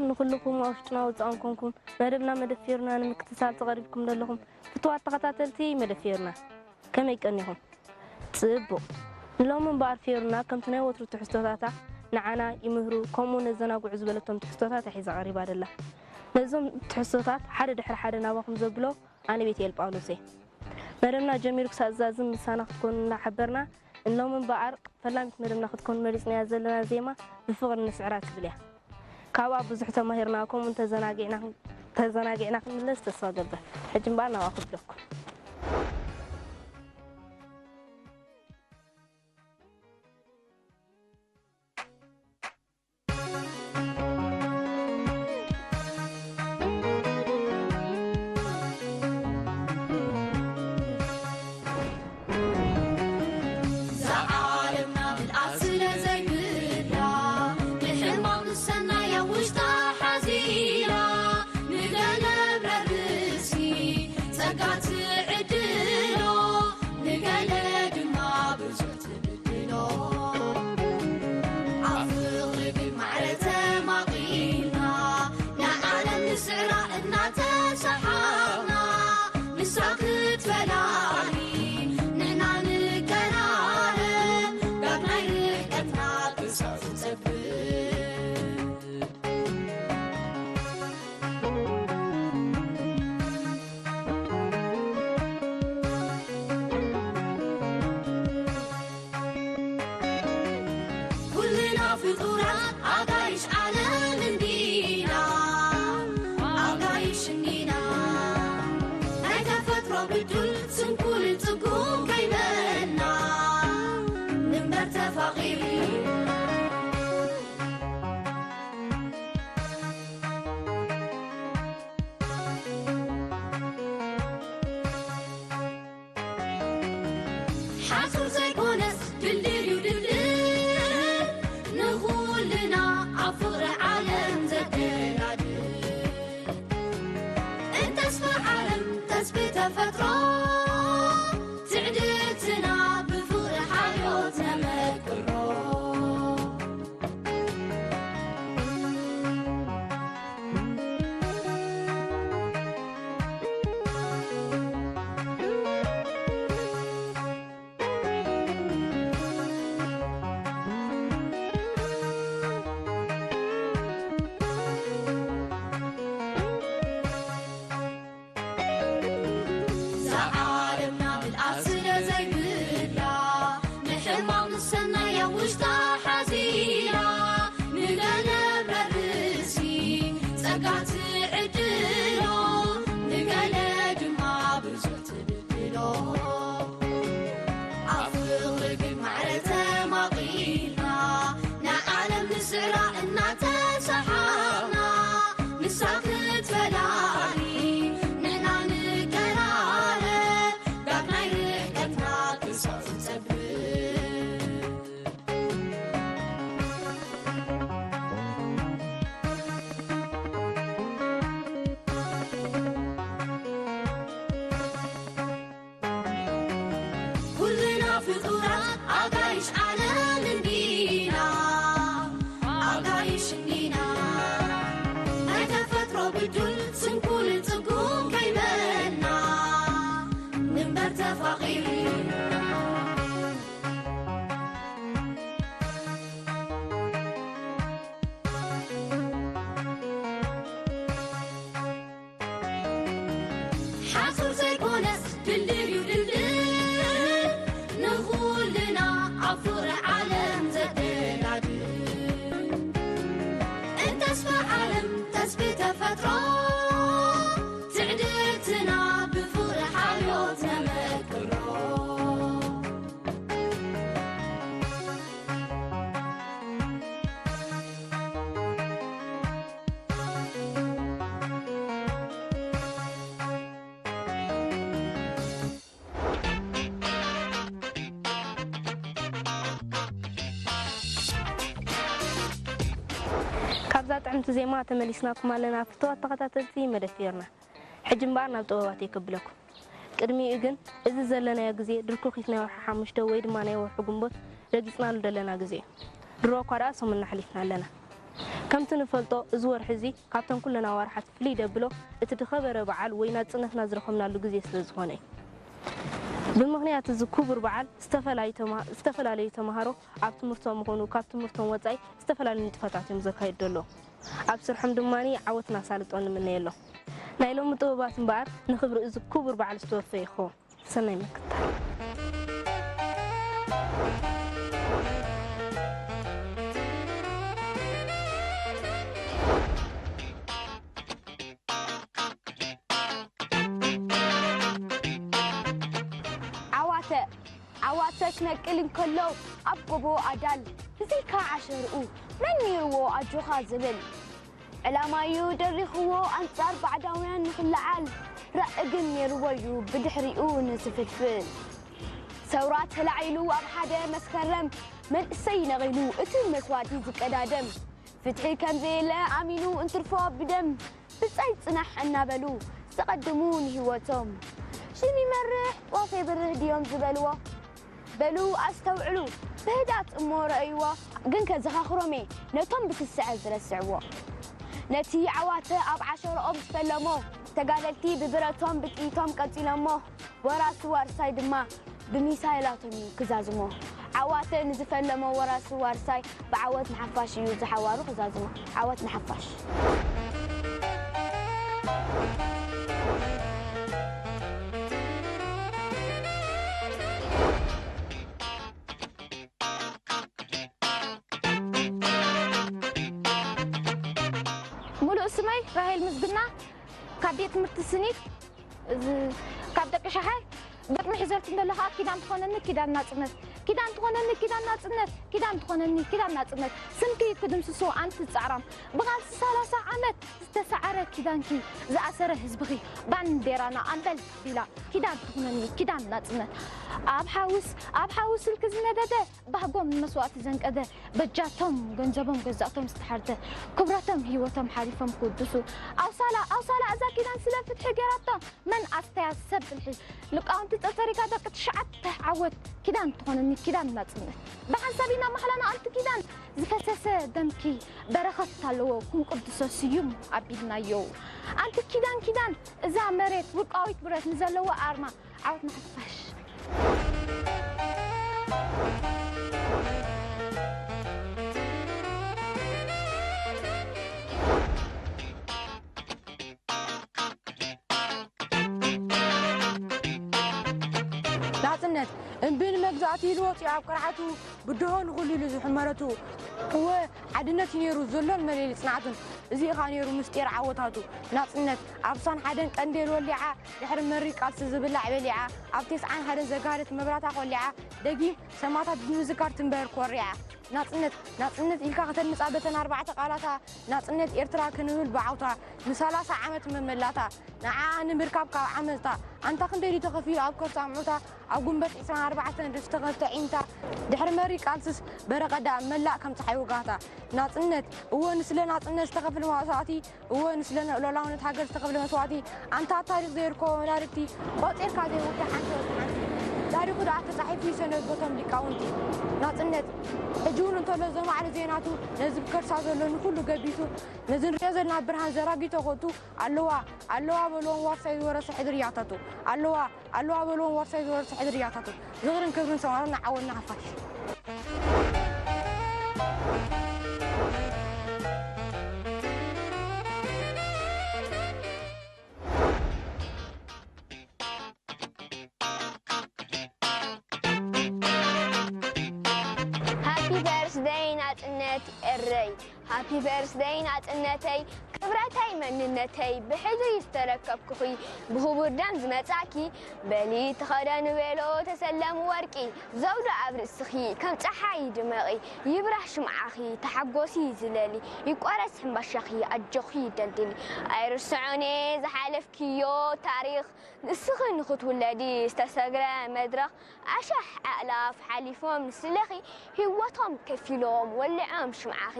ንኹልኹም ኣብ ውሽጥና ወጻእን ኮንኩም መደብና መደብ ፌሩና ንምክትታል ተቐሪብኩም ዘለኹም ፍቱዋት ተኸታተልቲ መደብ ፌሩና፣ ከመይ ቀኒኹም? ጽቡቕ። ንሎሚ እምበኣር ፌሩና ከምቲ ናይ ወትሩ ትሕዝቶታታ ንዓና ይምህሩ፣ ከምኡ ነዘናግዑ ዝበለቶም ትሕዝቶታት ሒዛ ቀሪባ ደላ። ነዞም ትሕዝቶታት ሓደ ድሕሪ ሓደ ናባኹም ዘብሎ ኣነ ቤትኤል ጳውሎስ እየ። መደብና ጀሚሩ ክሳብ ዝዛዝም ምሳና ክትኮኑ እናሓበርና፣ እንሎም እምበኣር ፈላሚት መደብና ክትኮኑ መሪጽናያ ዘለና ዜማ ብፍቕሪ ንስዕራ ትብል እያ። ካብኣ ብዙሕ ተማሂርና፣ ከምኡውን ተዘናጊዕና ተዘናጊዕና ክንምለስ ተስፋ ገብር። ሕጂ እምበኣር ናባኹም ክብለኩም። እዛ ዓለምና ምልኣት ስለ ዘይብላ፣ ንሕማቕ ንሰናይ ኣብ ውሽጣ ሓዚላ፣ ንገለ ብረርእሲ ጸጋ ትዕድሎ፣ ንገለ ድማ ብዙሕ ትብድሎ። ኣብ ፍቕሪ ግን ማዕረ ተማቒልና፣ ንዓለም ንስዕራ እናተሰሓቕና፣ ንሳ ክትፈላሊ ንሕና ንቀራረብ፣ ጋግ ናይ ርሕቀትና ክሳብ ትጸብብ። ኩልና ፍጡራት ኣጋይሽ ዓለም እንዲና፣ ኣጋይሽ እንዲና። ናይ ተፈጥሮ ብዱል ስንኩልን ጽጉም ከይበልና፣ ንንበር ተፋቒሪ። ሓጹር ዘይኮነስ ድልድል እዩ ድልድል፣ ንኹልና ኣብ ፍቕሪ ዓለም ዘደላድል። እንተስፋ ዓለም ተስፊ ተፈጥሮ፣ ትዕድልትና ብፍቕሪ ሓልዮት ነመክሮ። እዛ ዓለምና ምልኣት ስለ ዘይብላ፣ ንሕማቕ ንሰናይ ኣብ ውሽጣ ሓዚላ፣ ንገለ ብረርእሲ ጸጋ ትዕድሎ፣ ንገለ ድማ ብዙሕ ትብድሎ። ኣብ ፍቕሪ ግን ማዕረ ተማቒልና፣ ንዓለም ንስዕራ እናተሰሓቕና፣ ንሳ ክትፈላሊ ንሕና ንቀራረብ፣ ጋግ ናይ ርሕቀትና ክሳብ ዝጸብብ። ኩልና ፍጡራት ኣጋይሽ ዓለም እንዲና፣ ኣጋይሽ እንዲና። ናይ ተፈጥሮ ብዱል ስንኩልን ጽጉም ከይበልና፣ ንንበር ተፋቒሪ። ሓጹር ዘይኮነስ ድልድል እዩ ድልድል፣ ንኹልና ኣብ ፍቕሪ ዓለም ዘደላድል። እንተስፋ ዓለም ተስፊ ተፈጥሮ፣ ትዕድልትና ብፍቕሪ ሓልዮት ነመክሮ። ካብዛ ጥዕምቲ ዜማ ተመሊስናኩም ኣለና ፍቱዋት ተኸታተልቲ መደብ ፌርና። ሕጂ እምበኣር ናብ ጥበባት እየ ከብለኩም። ቅድሚኡ ግን፣ እዚ ዘለናዮ ግዜ ድርኩኺት ናይ ወርሒ ሓሙሽተ ወይ ድማ ናይ ወርሒ ግንቦት ረጊጽናሉ ዘለና ግዜ እዩ። ድሮ እኳ ደኣ ሰሙንና ኣሕሊፍና ኣለና። ከምቲ ንፈልጦ፣ እዚ ወርሒ እዚ ካብተን ኩለን ኣዋርሓት ፍልይ ደብሎ፣ እቲ ዝኸበረ በዓል ወይ ናጽነትና ዝረኸብናሉ ግዜ ስለ ዝኾነ እዩ። ብምኽንያት እዚ ክቡር በዓል፣ ዝተፈላለዩ ተማ-፣ ዝተፈላለዩ ተምሃሮ ኣብ ትምህርቶም ይኹኑ ካብ ትምህርቶም ወጻኢ ዝተፈላለዩ ንጥፈታት እዮም ዘካይዱ ዘለዉ። ኣብ ስርሖም ድማ ዓወትን ኣሳልጦን ንምነየሎም። ናይ ሎሚ ጥበባት እምበኣር ንኽብሪ እዚ ክቡር በዓል ዝተወፈየ ይኸውን። ሰናይ ምክትታል። ዓዋተ፣ ዓዋተ ክነቅል እንከሎ ኣብ ጎቦ ኣዳል፣ ብዘይካ ዓሸርኡ መን ነይርዎ ኣጆኻ ዝብል? ዕላማዩ ደሪኽዎ ኣንጻር ባዕዳውያን ንኽለዓል፣ ራኢ ግን ነይርዎዩ ብድሕሪኡ ንዝፍልፍል። ሰውራ ተላዒሉ ኣብ ሓደ መስከረም፣ መንእሰይ ነቒሉ እቲ መስዋእቲ ዝቀዳደም። ፍትሒ ከም ዘየለ ኣሚኑ እንትርፎ ብደም፣ ብጻይ ጽናሕ እናበሉ ዝቐድሙ ንህይወቶም። ሽም ይመርሕ ጧፍ የብርህ ድዮም ዝበልዎ? በሉ ኣስተውዕሉ ብህድኣት እሞ ረእይዎ። ግን ከዘኻኽሮም እየ ነቶም ብስስዐ ዝረስዕዎ። ነቲ ዓዋተ ኣብ ዓሸርኦም ዝፈለሞ ተጋደልቲ ብብረቶም ብጥይቶም ቀጺሎሞ። ወራሲ ዋርሳይ ድማ ብሚሳይላቶም እዩ ክዛዝሞ። ዓዋተ ንዝፈለሞ ወራሲ ዋርሳይ ብዓወት ንሓፋሽ እዩ ዝሓዋሩ ክዛዝሞ። ዓወት ንሓፋሽ። ሙሉእ ስመይ ራሄል ምዝግና፣ ካብ ቤት ትምህርቲ ስኒት፣ እዚ፣ ካብ ደቂ ሸሓይ ግጥሚ ሒዘልኪ እንተለኻ፣ ኪዳን ትኾነኒ ኪዳን ናጽነት፣ ኪዳን ትኾነኒ ኪዳን ናጽነት፣ ኪዳን ትኾነኒ ኪዳን ናጽነት፣ ስምኪ ክድምስሶ ኣንቲ ጻዕራም፣ ብቓልሲ ሰላሳ ዓመት ዝተሳዕረ ኪዳንኪ፣ ዝኣሰረ ህዝብኺ፣ ባንዴራና ኣምበል ቢላ፣ ኪዳን ትኹነኒ ኪዳን ናጽነት። ኣብ ሓውስ፣ ኣብ ሓውስ ስልኪ ዝነደደ፣ ባህጎም ንመስዋእቲ ዘንቀደ፣ በጃቶም ገንዘቦም ገዛእቶም ዝተሓርደ፣ ክብረቶም ህይወቶም ሓሊፎም ክውድሱ። ኣውሳላ፣ ኣውሳላ እዛ ኪዳን ስለ ፍትሒ ገይራቶ፣ መን ኣስተያ ሰብ ብልሒ። ልቃውንቲ ጸርጸሪካ ደቂ ትሽዓተ ዓወት፣ ኪዳን ትኾነኒ ኪዳን ናጽነት። ብሓንሳብ ኢና ማሕላና ኣንቲ ኪዳን፣ ዝፈሰሰ ደምኪ በረኸት ኣለዎ ክንቅድሶ ስዩም ኣቢልናዮ። ኣንቲ ኪዳን ኪዳን፣ እዛ መሬት ውልቃዊት ብረት ንዘለዎ ኣርማ ዓወት ንሓፋሽ። ናጽነት እምቢ ንመግዛእቲ ኢሉ ወፂኡ ኣብ ቅርዓቱ ብድሆ ንኹሉ ኢሉ ዝሕመረቱ። እወ ሓድነት እዩ ነይሩ ዘሎን መለለዪ ጽንዓቱን። እዚ ኢኻ ነይሩ ምስጢር ዓወታቱ። ናጽነት ኣብ ሳን ሓደን ቀንዴል ወሊዓ ድሕሪ መሪር ቃልሲ ዝብላዕ በሊዓ፣ ኣብ ተስዓን ሓደን ዘጋህደት መብራታ ኮሊዓ፣ ደጊም ሰማእታት ብምዝካር ትንበር ኮሪዓ። ናጽነት፣ ናጽነት ኢልካ ከተድምጻ በተን ኣርባዕተ ቃላታ፣ ናጽነት ኤርትራ ክንብል ብዓውታ፣ ንሰላሳ ዓመት መመላታ፣ ንዓኣ ንምርካብ ካብ ዓመጽታ፣ ኣንታ ክንደይ ድዩ ተኸፊሉ ኣብ ከርሳ ኣምዑታ፣ ኣብ ጉንበት ዕስራን ኣርባዕተን ዝተኸፍተ ዒምታ፣ ድሕሪ መሪር ቃልስስ በረቐዳ መላእ ከም ጸሓይ ውጋታ። ናጽነት፣ እወ ንስለ ናጽነት ዝተኸፍለ መስዋእቲ፣ እወ፣ ንስለ ሉዓላውነት ሃገር ዝተኸፍለ መስዋእቲ፣ ኣንታ ታሪኽ ዘይርከቦ መዳርግቲ፣ ቆጺርካ ዘይውዳእ ሓንቲ ወዲ ሓንቲ። ታሪኹ ደኣ ተጻሒፉ ይሰነድ በቶም ሊቃውንቲ። ናጽነት፣ ሕጂ እውን እንተሎ ዘማዕረ ዜናቱ፣ ነዚ ብከርሳ ዘሎ ንኹሉ ገቢቱ፣ ነዚ ንሪኦ ዘለና ብርሃን ዘራጊቶ ኮቱ፣ ኣለዋ፣ ኣለዋ በልዎም ዋርሳይ ዝወረሰ ሕድሪ ያታቱ። ኣለዋ፣ ኣለዋ በልዎም ዋርሳይ ዝወርሱ ሕድርያታቱ። ዝኽርን ክብርን ሰማእታትና ዓወትና ሓፋሽ። ሃፒ በርስደይ ናጽነት ኤረይ። ሃፒ በርስደይ ናጽነተይ፣ ክብረተይ መንነተይ፣ ብሕድሪ ዝተረከብኩኺ፣ ብኽቡር ደም ዝመጻኪ፣ በሊ ተኸደኒ ዌሎ ተሰለሚ ወርቂ፣ ዘውዲ ኣብ ርእስኺ፣ ከም ጸሓይ ድመቒ፣ ይብራህ ሽምዓኺ፣ ተሓጎሲ ዝለሊ፣ ይቋረስ ሕምባሻኺ፣ ኣጆኺ ደልድሊ። ኣይርስዖን እየ ዝሓለፍክዮ ታሪኽ፣ ንስኺ ንኽትውለዲ ዝተሰግረ መድረኽ፣ ኣሽሕ ኣእላፍ ሓሊፎም ንስለኺ ህይወቶም ከፊሎም ወሊዖም ሽምዓኺ።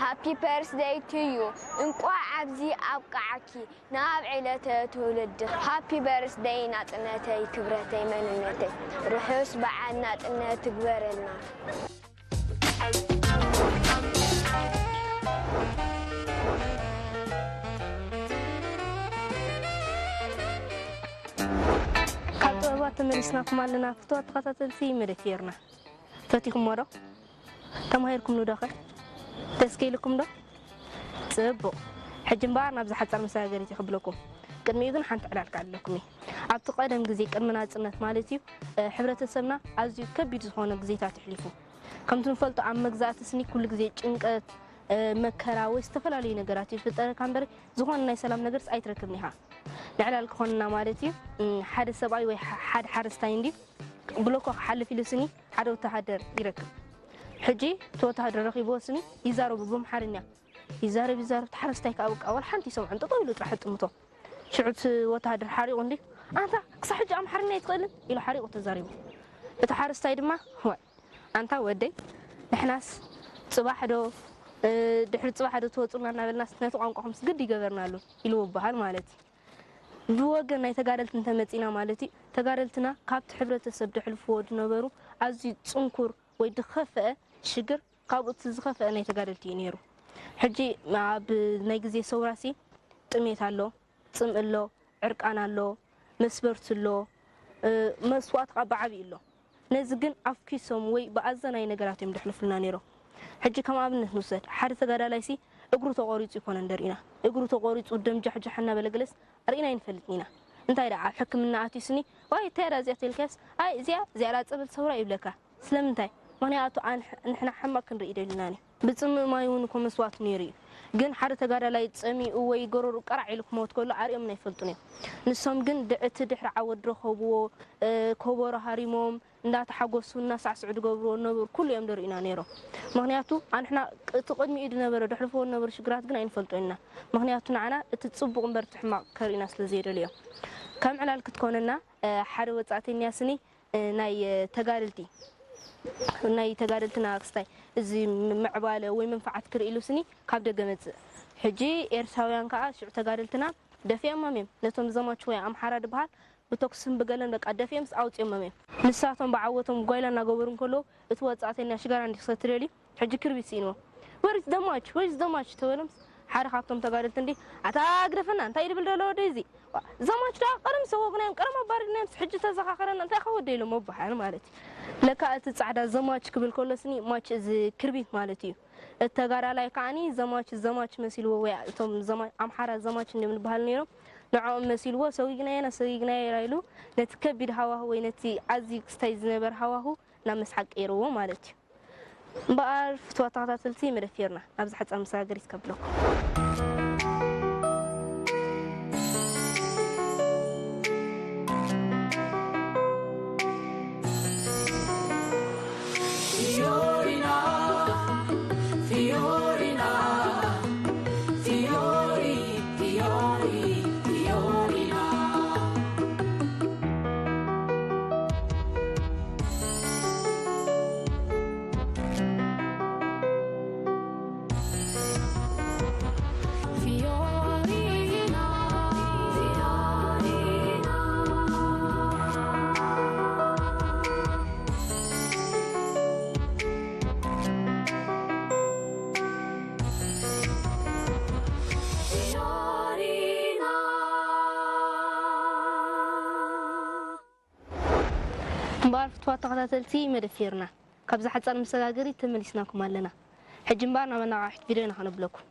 ሃፒ በርስደይ ቱ ዩ፣ እንቋዕ ኣብዚ ኣብቃዓኪ ናብ ዕለተ ትውልድኺ። ሃፒ በርስደይ ናጽነተይ ክብረተይ መንነተይ፣ ርሑስ በዓል ናጽነት ትግበረልና። ተመሊስናኩም ኣለና ፍትዋት ተኸታተልቲ መደብ ፌርና። ፈቲኹሞ ዶ? ተማሂርኩም ዶ ኸ? ደስ ከይልኩም ዶ? ጽቡቕ። ሕጂ እምበኣር ናብዛ ሓጻር መሰጋገሪት ክብለኩም። ቅድሚኡ ግን ሓንቲ ዕላል ክኣልለኩም እየ። ኣብቲ ቀደም ግዜ ቅድሚ ናጽነት ማለት እዩ፣ እ፣ ሕብረተሰብና ኣዝዩ ከቢድ ዝኾነ ግዜታት ኣሕሊፉ። ከምቲ ንፈልጦ ኣብ መግዛእቲ ስኒ ኩሉ ግዜ ጭንቀት፣ እ፣ መከራ ወይ ዝተፈላለዩ ነገራት እዩ ዝፍጠረካ እምበር ዝኾነ ናይ ሰላም ነገርስ ኣይትረክብን ኢኻ። ንዕላል ክኾንና ማለት እዩ፣ እ፣ ሓደ ሰብኣይ ወይ ሓ-፣ ሓደ ሓረስታይ እንዲ ብሎኮ ክሓልፍ ኢሉ ስኒ ሓደ ወተሃደር ይረክብ። ሕጂ እቲ ወተሃደር ረኺብዎ ስኒ ይዛረቡ ብኣምሓርኛ። ይዛረብ ይዛረብ፣ እቲ ሓረስታይ ከዓ በቃ ዋላ ሓንቲ ይሰምዖን፣ ጠጠው ኢሉ ጥራሕ ይጥምቶ። ሽዑ እቲ ወተሃደር ሓሪቑ እንዲ፣ "ኣንታ ክሳብ ሕጂ ኣምሓርኛ ኣይትኽእልን?" ኢሉ ሓሪቑ ተዛሪቡ። እቲ ሓረስታይ ድማ፣ "ዋይ ኣንታ ወደይ፣ ንሕናስ ጽባሕ ዶ፣ እ፣ ድሕሪ ጽባሕ ዶ ትወጹልና እናበልናስ ነቲ ቋንቋኹምስ ግዲ ይገበርናሉ?" ኢልዎ ይበሃል ማለት እዩ። ብወገን ናይ ተጋደልቲ እንተመጺና ማለት እዩ፣ ተጋደልትና ካብቲ ሕብረተሰብ ደሕልፍዎ ዝነበሩ ኣዝዩ ጽንኩር ወይ ዝኸፍአ ሽግር ካብኡ እቲ ዝኸፍአ ናይ ተጋደልቲ እዩ ነይሩ። ሕጂ ኣብ ናይ ግዜ ሰውራሲ ጥሜት ኣሎ፣ ጽምኢ ኣሎ፣ ዕርቃን ኣሎ፣ መስበርቲ ኣሎ፣ እ፣ መስዋእቲ ካብ ብዓብዪ ኣሎ። ነዚ ግን ኣፍኪሶም ወይ ብኣዘናይ ነገራት እዮም ደሕልፉልና ነይሮም። ሕጂ ከም ኣብነት ንውሰድ፣ ሓደ ተጋዳላይሲ እግሩ ተቖሪጹ ይኮነ እንደርኢና። እግሩ ተቖሪጹ ደም ጃሕጃሕ እናበለ ገለስ ርኢና ኣይንፈልጥን ኢና። እንታይ ደኣ ኣብ ሕክምና ኣትዩ ስኒ፣ "ዋይ፣ እንታይ ደኣ እዚኣ?" ተልካስ፣ "ኣይ፣ እዚኣ፣ እዚኣ ደኣ ጸበል ሰውራ" ይብለካ። ስለምንታይ? ምኽንያቱ ኣንሕ-፣ ንሕና ሕማቕ ክንርኢ ደሊና ኢና። ብጽምእ ማይ እውን እኮ መስዋእቲ ነይሩ እዩ። ግን ሓደ ተጋዳላይ ጸሚኡ ወይ ጎረሩ ቀራዕ ኢሉ ክመውት ከሎ ኣርእዮም ኣይፈልጡን እዮም። ንሶም ግን ድ-፣ እቲ ድሕሪ ዓወት ዝረኸብዎ፣ እ፣ ከበሮ ሃሪሞም፣ እንዳተሓጎሱ እናሳዕስዑ ዝገብርዎ ዝነበሩ ኩሉ እዮም ደርእዩና ነይሮም። ምኽንያቱ ኣንሕና እቲ ቅድሚኡ ዝነበረ፣ ደሕልፍዎ ዝነበሩ ሽግራት ግን ኣይንፈልጦ ኢና። ምኽንያቱ ንዓና እቲ ጽቡቕ እምበር እቲ ሕማቕ ከርእዩና ስለ ዘይደልዩ እዮም። ከም ዕላል ክትኮነና፣ እ፣ ሓደ ወጻእተኛ ስኒ፣ እ፣ ናይ፣ እ፣ ተጋደልቲ፣ ናይ ተጋደልትና ክስታይ እዚ ም-፣ ምዕባለ ወይ መንፈዓት ክርኢ ኢሉ ስኒ ካብ ደገ መጽእ። ሕጂ ኤርትራውያን ከኣ ሽዑ ተጋደልትና ደፊኦሞም እዮም። ነቶም ዘማች ወይ ኣምሓራ ዝበሃል ብተኩስን ብገለን በቃ ደፊኦምስ ኣውጺኦሞም እዮም። ንሳቶም ብዓወቶም ጓይላ እናገበሩ እንከለዉ እቲ ወጻእተኛ ሽጋራ እንዲክሰቲ ደልዩ ሕጂ ክርቢት ስኢንዎ። "Where is the match? Where is the match?" ተበሎምስ ሓደ ካብቶም ተጋደልቲ እንዲ፣ "ኣታ ግደፈና፣ እንታይ ድብል ዘሎ ወደይ እዚ? ዋ፣ ዘማች ደኣ ቀደም ሰወግናዮም፣ ቀደም ኣባሪድናዮምስ ሕጂ ተዘኻኸረና፣ እንታይ ኢኻ ወደይ?" ኢሎሞ ይበሃል ማለት እዩ። ለካ እቲ ጻዕዳ ዘማች ክብል ከሎ ስኒ ማች እዚ ክርቢት ማለት እዩ። እቲ ተጋዳላይ ከዓኒ ዘማች ዘማች መሲልዎ ወይ እቶም ዘማ-፣ ኣምሓራ ዘማች እንዲዮም ዝበሃሉ ነይሮም። ንዕኦም መሲልዎ ሰጊግናዮ ኢና፣ ሰጊግናዮ ኢና ኢሉ ነቲ ከቢድ ሃዋሁ ወይ ነቲ ኣዝዩ ክስታይ ዝነበረ ሃዋሁ ናብ መስሓቅ ቀይርዎ ማለት እዩ። እምበኣር ፍትዋት ተኸታተልቲ መደብ ፌርና ናብዚ ሓጻር መሰጋገሪት ከብለኩም። Fiorina, Fiorina, Fiori, Fiori, Fiorina. እምበኣር ፍትዋት ተኸታተልቲ መደብ ፌርና፣ ካብዛ ሓጻር መሰጋገሪት ተመሊስናኩም ኣለና። ሕጂ እምበኣር ናብ ኣነቓቓሒት ቪድዮ ኢና ከነብለኩም።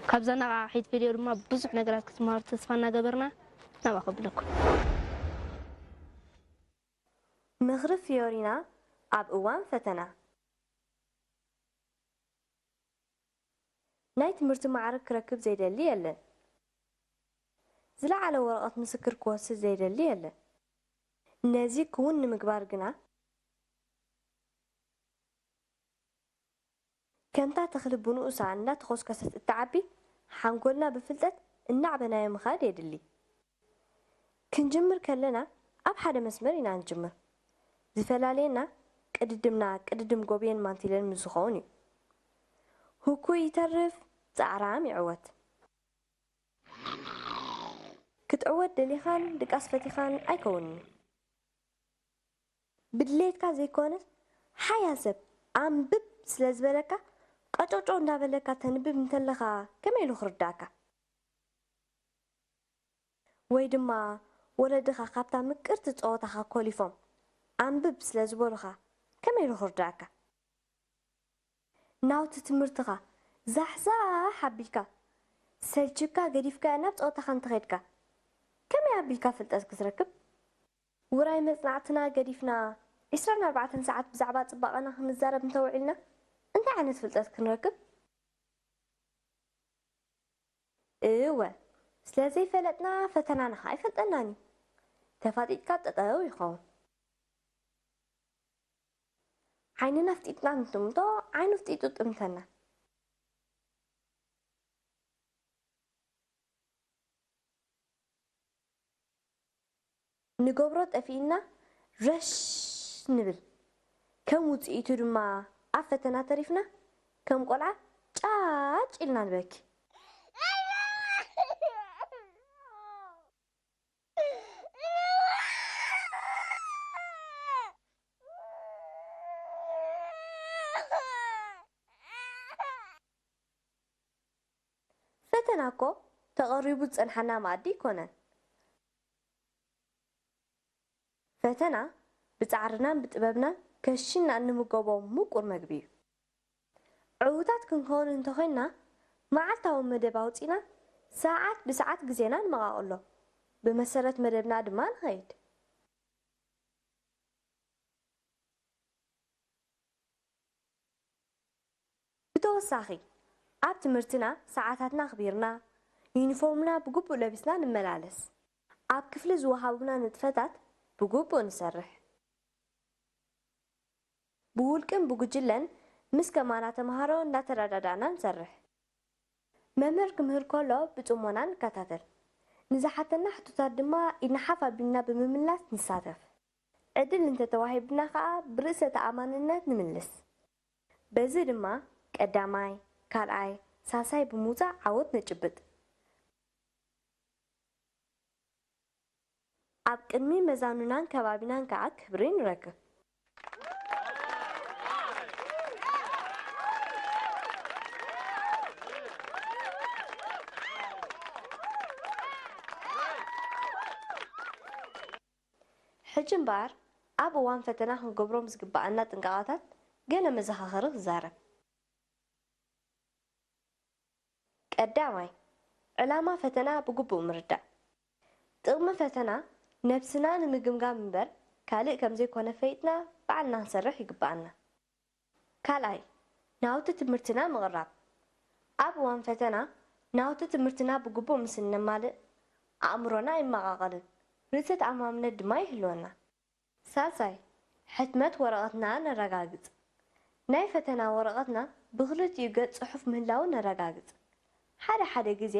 ካብዛ ኣነቓቓሒት ቪድዮ ድማ ብዙሕ ነገራት ክትመሃሩ ተስፋ እናገበርና ናብኣ ከብለኩም። ምኽሪ ፊዮሪና ኣብ እዋን ፈተና። ናይ ትምህርቲ ማዕርግ ክረክብ ዘይደሊ የለን። ዝለዓለ ወረቐት ምስክር ክወስድ ዘይደሊ የለን። ነዚ ክውን ንምግባር ግና፣ ከምታ ተኽሊ ብንኡሳ እንዳተኾስከሰት እትዓቢ፣ ሓንጎልና ብፍልጠት እናዕበናዮ ምኻድ የድሊ። ክንጅምር ከለና ኣብ ሓደ መስመር ኢና ንጅምር። ዝፈላልየና ቅድድምና ቅድድም ጎብየን ማንቲለን ምስ ዝኸውን እዩ። ህኩይ ይተርፍ፣ ጻዕራም ይዕወት። ክትዕወት ደሊኻን ድቃስ ፈቲኻን ኣይከውንን። ብድሌትካ ዘይኮነስ፣ ሓያል ሰብ ኣንብብ ስለ ዝበለካ፣ ቀጮጮ እንዳበለካ ተንብብ እንተለኻ ከመይ ኢሉ ክርዳእካ? ወይ ድማ ወለድኻ ካብታ ምቅርቲ ጸወታኻ ኮሊፎም ኣንብብ ስለ ዝበሉኻ ከመይ ኢሉ ክርዳእካ? ናውቲ ትምህርትኻ ዛሕዛሕ ኣቢልካ፣ ሰልችካ ገዲፍካዮ ናብ ጸወታኻ እንተኸድካ፣ ከመይ ኣቢልካ ፍልጠት ክትረክብ? ውራይ መጽናዕትና ገዲፍና፣ ዕስራን ኣርባዕተን ሰዓት ብዛዕባ ጽባቐና ክንዛረብ እንተውዒልና፣ እንታይ ዓይነት ፍልጠት ክንረክብ? እወ፣ ስለ ዘይፈለጥና ፈተናና ኸኣ ኣይፈልጠናን እዩ። ተፋጢጥካ ጠጠው ይኸውን። ዓይንና ኣፍጢጥና እንትምቶ፣ ዓይኑ ኣፍጢጡ ጥምተና። ንገብሮ ጠፊእና ረሽ ንብል። ከም ውጽኢቱ ድማ ኣብ ፈተና ተሪፍና፣ ከም ቆልዓ ጫጭ ኢልና ንበኪ። ፈተና እኮ ተቐሪቡ ዝጸንሓና መኣዲ ኣይኮነን። ፈተና ብጻዕርናን ብጥበብናን ከሺና እንምገቦ ምቁር መግቢ እዩ። ዕዉታት ክንከውን እንተኾይንና፣ መዓልታዊ መደብ ኣውጺእና ሰዓት ብሰዓት ግዜና ንመቓቕሎ። ብመሰረት መደብና ድማ ንኸይድ። ብተወሳኺ፣ ኣብ ትምህርትና ሰዓታትና ኣኽቢርና፣ ዩኒፎርምና ብግቡእ ለቢስና ንመላለስ። ኣብ ክፍሊ ዝወሃቡና ንጥፈታት ብግቡእ ንሰርሕ። ብውልቅን ብጉጅለን ምስ ከማና ተምሃሮ እንዳተረዳዳእና ንሰርሕ። መምህር ክምህር ከሎ ብጽሞና ንከታተል። ንዝሓተና ሕቶታት ድማ ኢድና ሓፍ ኣቢልና ብምምላስ ንሳተፍ። ዕድል እንተተዋሂቡና ከኣ ብርእሰ ተኣማንነት ንምልስ። በዚ ድማ ቀዳማይ፣ ካልኣይ፣ ሳልሳይ ብምውጻእ ዓወት ነጭብጥ። ኣብ ቅድሚ መዛኑናን ከባቢናን ከኣ ክብሪ ንረክብ። ሕጂ እምበኣር፣ ኣብ እዋን ፈተና ክንገብሮም ዝግብኣና ጥንቃቐታት ገለ መዘኻኸሪ ክዛረብ። ቀዳማይ፣ ዕላማ ፈተና ብግቡእ ምርዳእ። ጥቕሚ ፈተና ነብስና ንምግምጋም እምበር ካልእ ከም ዘይኮነ ፈሊጥና ባዕልና ክንሰርሕ ይግብኣና። ካልኣይ፣ ናውቲ ትምህርትና ምቕራብ። ኣብ እዋን ፈተና ናውቲ ትምህርትና ብግቡእ ምስ እነማልእ ኣእምሮና ኣይመቓቐልን፣ ርእሰ ተኣማምነት ድማ ይህልወና። ሳልሳይ፣ ሕትመት ወረቐትና ነረጋግጽ። ናይ ፈተና ወረቐትና ብኽልቲኡ ገጽ ጽሑፍ ምህላዉ ነረጋግጽ። ሓደ ሓደ ግዜ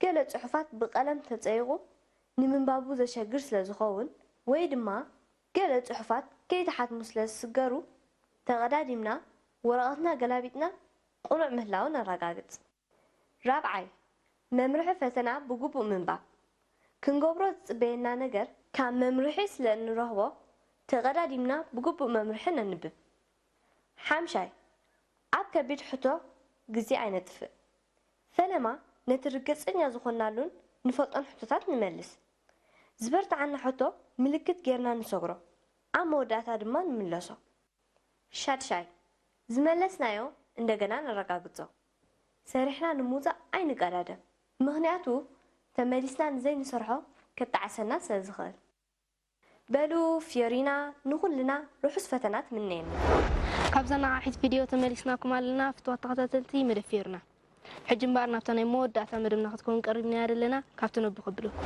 ገለ ጽሑፋት ብቐለም ተጸይቑ ንምንባቡ ዘሸግር ስለ ዝኸውን ወይ ድማ ገለ ጽሑፋት ከይተሓትሙ ስለ ዝስገሩ፣ ተቐዳዲምና ወረቐትና ገላቢጥና ቅኑዕ ምህላዉ ነረጋግጽ። ራብዓይ፣ መምርሒ ፈተና ብግቡእ ምንባብ። ክንገብሮ ዝጽበየና ነገር ካብ መምርሒ ስለ እንረኽቦ፣ ተቐዳዲምና ብግቡእ መምርሒ ነንብብ። ሓምሻይ፣ ኣብ ከቢድ ሕቶ ግዜ ኣይነጥፍእ። ፈለማ ነቲ ርግጸኛ ዝኾንናሉን ንፈልጦን ሕቶታት ንመልስ። ዝበርትዓና ሕቶ ምልክት ጌርና ንሰግሮ፣ ኣብ መወዳእታ ድማ ንምለሶ። ሻድሻይ፣ ዝመለስናዮ እንደገና ነረጋግጾ። ሰሪሕና ንምውጻእ ኣይንቀዳደም፣ ምኽንያቱ ተመሊስና ንዘይንሰርሖ ከጣዕሰና ስለ ዝኽእል። በሉ ፊዮሪና ንኹልና ርሑስ ፈተና ትምነየና። ካብዛ ነቓሒት ቪድዮ ተመሊስናኩም ኣለና ፍትዋት ተኸታተልቲ መደብ ፊዮሪና። ሕጂ እምበኣር ናብታ ናይ መወዳእታ መደብና ክትከውን ቀሪብናያ ዘለና፣ ካብቲ ነቡ ከብለኩም።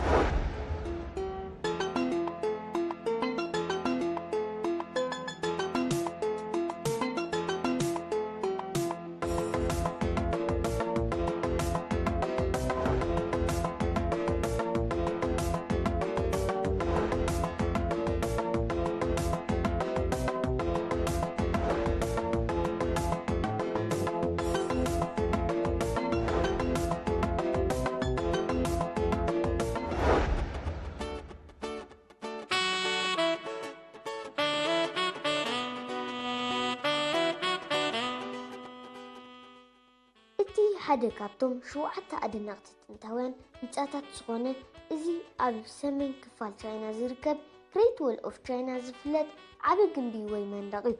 ሓደ ካብቶም ሸውዓተ ኣደነቕቲ ጥንታውያን ህንጻታት ዝኾነ፣ እዚ ኣብ ሰሜን ክፋል ቻይና ዝርከብ ግሬት ዎል ኦፍ ቻይና ዝፍለጥ ዓቢ ግምቢ ወይ መንደቕ እዩ።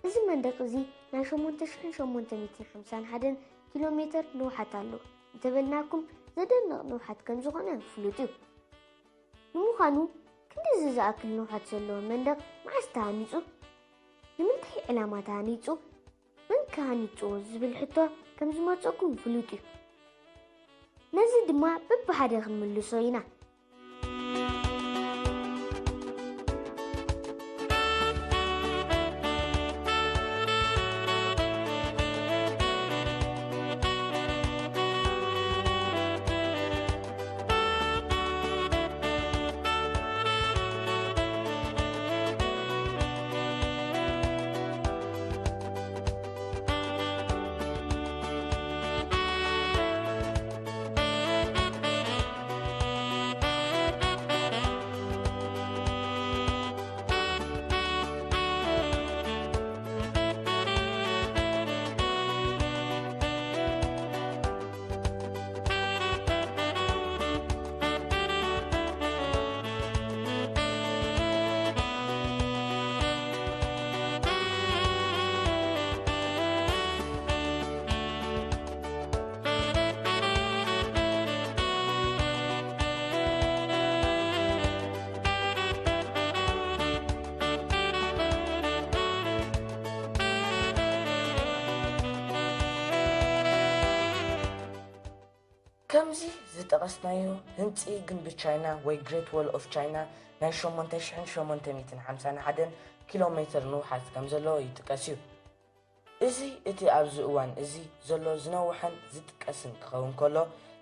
እዚ መንደቕ እዚ ናይ ሸሞንተ ሽሕን ሸሞንተ ሚእትን ሓምሳን ሓደን ኪሎ ሜተር ንውሓት ኣለዎ። እንተበልናኩም፣ ዘደንቕ ንውሓት ከም ዝኾነ ፍሉጥ እዩ። ንምዃኑ፣ ክንድዚ ዝኣክል ንውሓት ዘለዎ መንደቕ መዓስ ተሃኒጹ? ንምንታይ ዕላማ ተሃኒጹ? መን ከሃኒጽዎ ዝብል ሕቶ ከም ዝመጸኩም ፍሉጥ እዩ። ነዚ ድማ በብሓደ ክንምልሶ ኢና። ከምዚ ዝጠቐስናዮ ህንጺ ግንቢ ቻይና ወይ ግሬት ዎል ኦፍ ቻይና ናይ ሸሞንተ ሽሕን ሸሞንተ ሚእትን ሓምሳን ሓደን ኪሎ ሜተር ንውሓት ከም ዘለዎ ይጥቀስ እዩ። እዚ እቲ ኣብዚ እዋን እዚ ዘሎ ዝነውሐን ዝጥቀስን ክኸውን ከሎ፣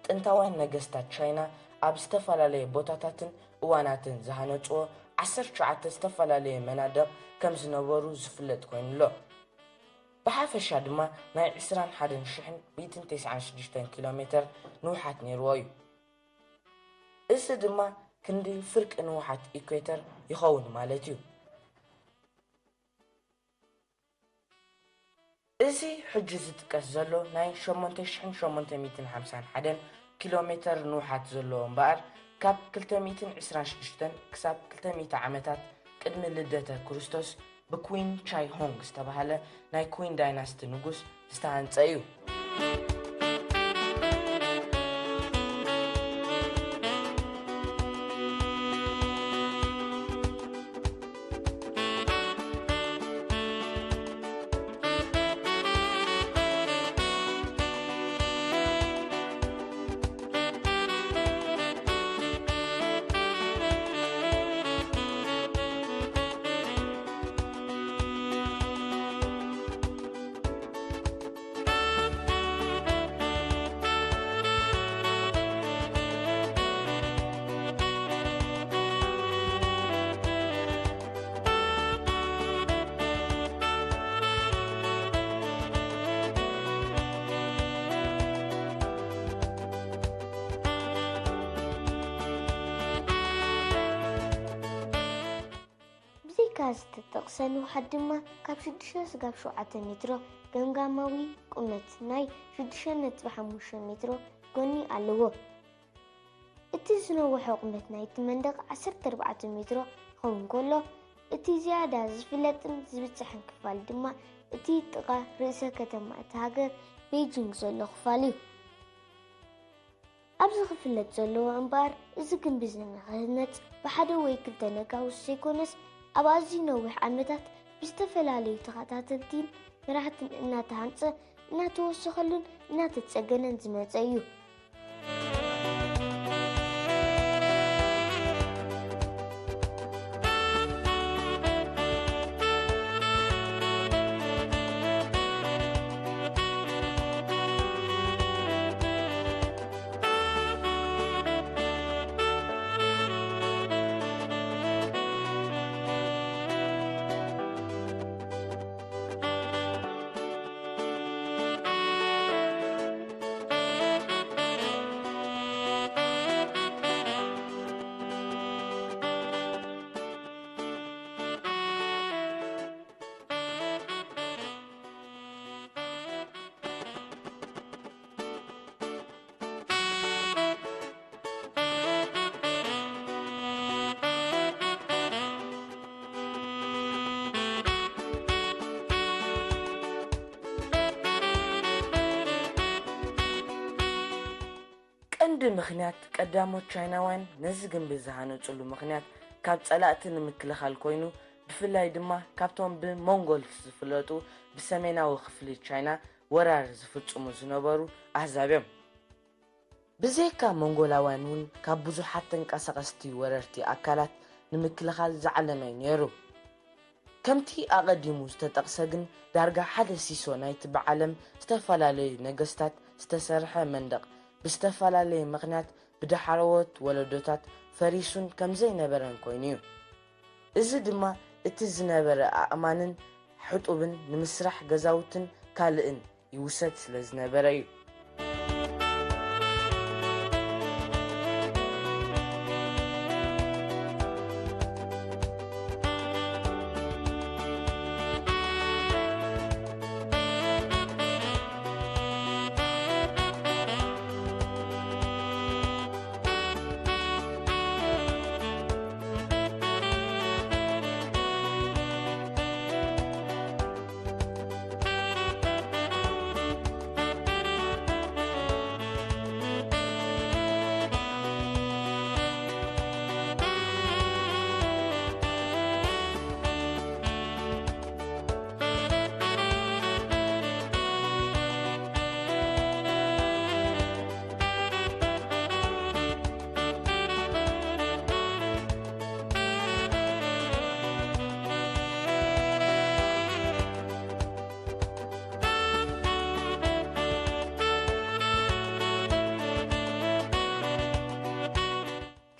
ጥንታውያን ነገስታት ቻይና ኣብ ዝተፈላለየ ቦታታትን እዋናትን ዝሃነጽዎ ዓሰርተ ትሽዓተ ዝተፈላለየ መናድቕ ከም ዝነበሩ ዝፍለጥ ኮይኑ ኣሎ። ብሓፈሻ ድማ ናይ ዕስራን ሓደን ሽሕን ሚእትን ተስዓን ሽዱሽተን ኪሎ ሜተር ንውሓት ነይርዎ እዩ። እዚ ድማ ክንዲ ፍርቂ ንውሓት ኢኩዌተር ይኸውን ማለት እዩ። እዚ ሕጂ ዝጥቀስ ዘሎ ናይ ሸሞንተ ሽሕን ሸሞንተ ሚእትን ሓምሳን ሓደን ኪሎ ሜተር ንውሓት ዘለዎ እምበኣር፣ ካብ ክልተ ሚእትን ዕስራን ሽዱሽተን ክሳብ ክልተ ሚእቲ ዓመታት ቅድሚ ልደተ ክርስቶስ ብኩዊን ቻይ ሆንግ ዝተባህለ ናይ ኩዊን ዳይናስቲ ንጉስ ዝተሃንጸ እዩ። ብዘይካ ዝተጠቕሰ ንውሓት ድማ ካብ ሽዱሽተ ስጋብ ሸውዓተ ሜትሮ፣ ገምጋማዊ ቁመት ናይ ሽዱሽተ ነጥቢ ሓሙሽተ ሜትሮ ጎኒ ኣለዎ። እቲ ዝነውሐ ቁመት ናይቲ መንደቕ ዓሰርተ ኣርባዕተ ሜትሮ ክኸውን ከሎ፣ እቲ ዝያዳ ዝፍለጥን ዝብጻሕን ክፋል ድማ እቲ ጥቓ ርእሰ ከተማ እታ ሃገር ቤጂንግ ዘሎ ክፋል እዩ። ኣብዚ ክፍለጥ ዘለዎ እምበኣር፣ እዚ ግምቢ እዚ ንኽህነጽ ብሓደ ወይ ክልተ ነጋውስ ዘይኮነስ፣ ኣብ ኣዝዩ ነዊሕ ዓመታት ብዝተፈላለዩ ተኸታተልቲን መራሕትን እናተሃንጸ፣ እናተወሰኸሉን እናተጸገነን ዝመጸ እዩ። ቀንዲ ምኽንያት ቀዳሞት ቻይናውያን ነዚ ግንቢ ዝሃነጽሉ ምኽንያት ካብ ጸላእቲ ንምክልኻል ኮይኑ፣ ብፍላይ ድማ ካብቶም ብሞንጎል ዝፍለጡ ብሰሜናዊ ክፍሊ ቻይና ወራር ዝፍጽሙ ዝነበሩ ኣህዛብ እዮም። ብዘይካ ሞንጎላውያን እውን ካብ ብዙሓት ተንቀሳቐስቲ ወረርቲ ኣካላት ንምክልኻል ዝዓለመ እዩ ነይሩ። ከምቲ ኣቐዲሙ ዝተጠቕሰ ግን፣ ዳርጋ ሓደ ሲሶ ናይቲ ብዓለም ዝተፈላለዩ ነገስታት ዝተሰርሐ መንደቕ ብዝተፈላለየ ምኽንያት ብዳሕረዎት ወለዶታት ፈሪሱን ከም ዘይነበረን ኮይኑ እዩ። እዚ ድማ እቲ ዝነበረ ኣእማንን ሕጡብን ንምስራሕ ገዛውትን ካልእን ይውሰድ ስለ ዝነበረ እዩ።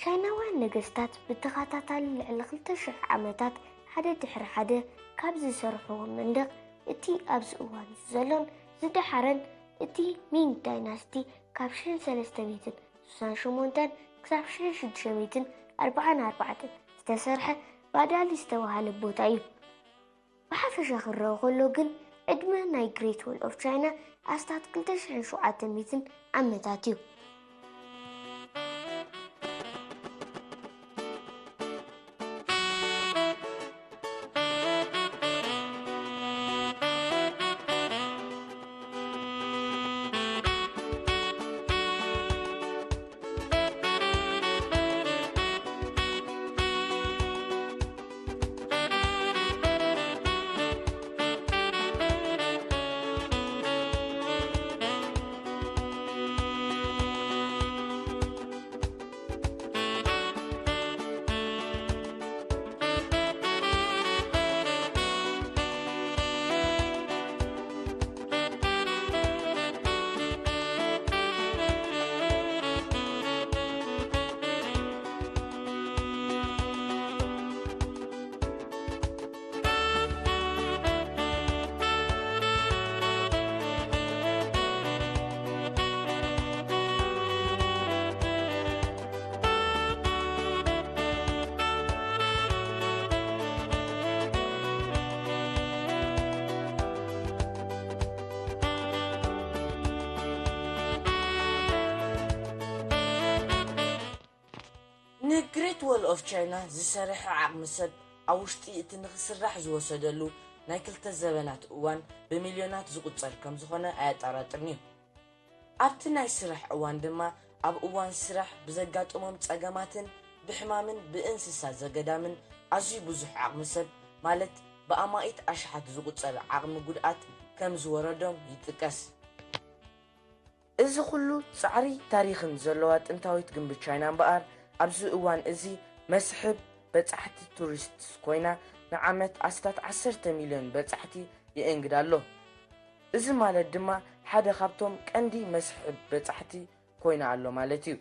ቻይናውያን ነገስታት ብተኸታታሊ ልዕሊ ክልተ ሽሕ ዓመታት ሓደ ድሕሪ ሓደ ካብ ዝሰርሕዎ መንደቕ፣ እቲ ኣብዚ እዋን ዘሎን ዝደሓረን እቲ ሚንግ ዳይናስቲ ካብ ሽሕን ሰለስተ ሚእትን ስሳን ሸሞንተን ክሳብ ሽሕን ሽዱሽተ ሚእትን ኣርባዓን ኣርባዕተን ዝተሰርሐ ባዳሊ ዝተባህለ ቦታ እዩ። ብሓፈሻ ክረኣ ከሎ ግን፣ ዕድመ ናይ ግሬት ዎል ኦፍ ቻይና ኣስታት ክልተ ሽሕን ሸውዓተ ሚእትን ዓመታት እዩ። ንግሬት ዎል ኦፍ ቻይና ዝሰርሐ ዓቕሚ ሰብ ኣብ ውሽጢ እቲ ንኽስራሕ ዝወሰደሉ ናይ ክልተ ዘበናት እዋን ብሚልዮናት ዝቑጸር ከም ዝኾነ ኣየጠራጥርን እዩ። ኣብቲ ናይ ስራሕ እዋን ድማ ኣብ እዋን ስራሕ ብዘጋጥሞም ጸገማትን ብሕማምን ብእንስሳ ዘገዳምን ኣዝዩ ብዙሕ ዓቕሚ ሰብ፣ ማለት ብኣማኢት ኣሽሓት ዝቑጸር ዓቕሚ ጉድኣት ከም ዝወረዶም ይጥቀስ። እዚ ኩሉ ጻዕሪ ታሪኽን ዘለዋ ጥንታዊት ግንቢ ቻይና እምበኣር፣ ኣብዚ እዋን እዚ መስሕብ በጻሕቲ ቱሪስት ኮይና ንዓመት ኣስታት ዓሰርተ ሚልዮን በጻሕቲ የእንግድ ኣሎ። እዚ ማለት ድማ ሓደ ካብቶም ቀንዲ መስሕብ በጻሕቲ ኮይና ኣሎ ማለት እዩ።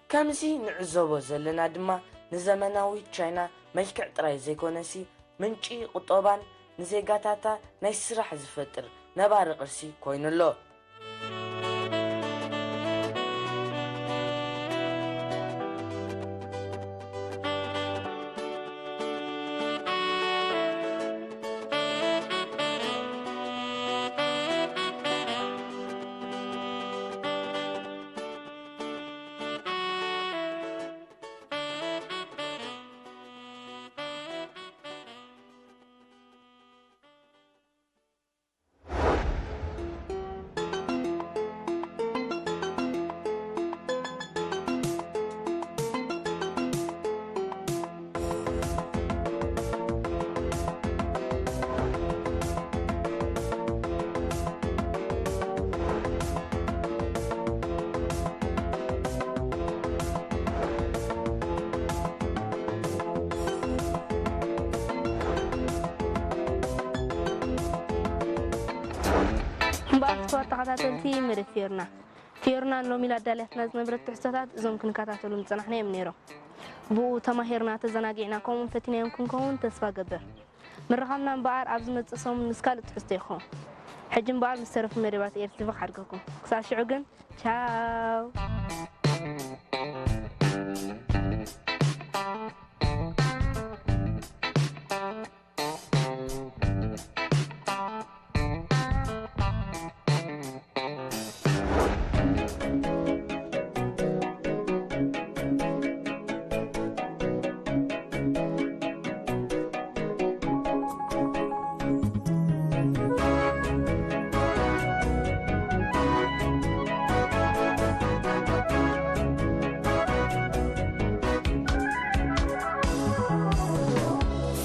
ከምዚ ንዕዘቦ ዘለና ድማ ንዘመናዊት ቻይና መልክዕ ጥራይ ዘይኮነሲ ምንጪ ቁጠባን ንዜጋታታ ናይ ስራሕ ዝፈጥር ነባሪ ቅርሲ ኮይኑ ኣሎ። እምበኣር ክቡራት ተኸታተልቲ መደብ ፊዮርና፣ ፊዮርና ንሎሚ ላዳልያትና ዝነበረት ትሕዝቶታት እዞም ክንከታተሉ ዝጸናሕና እዮም ነይሮም። ብኡ ተማሂርና፣ ተዘናጊዕና፣ ከምኡውን ፈቲናዮም ክንከውን ተስፋ ገብር። ምርኻብና እምበኣር ኣብ ዝመጽእ ሰሙን ምስ ካልእ ትሕዝቶ ይኸውን። ሕጂ እምበኣር ምስ ተረፉ መደባት ኤር ቲ ቪ ክሓድገኩም። ክሳብ ሽዑ ግን ቻው።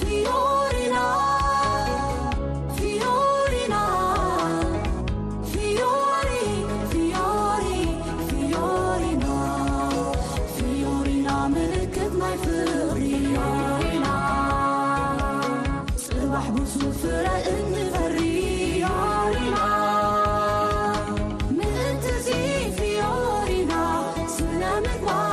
Fiorina, Fiorina, Fiori, Fiori, Fiorina, Fiorina ምልክት ናይ ፍቕሪ ፊዮሪና፣ ጽባሕ ብሱል ፍረ እንፈሪ ፊዮሪና፣ ምእንቲ እዚ ፊዮሪና ስነ ምግባር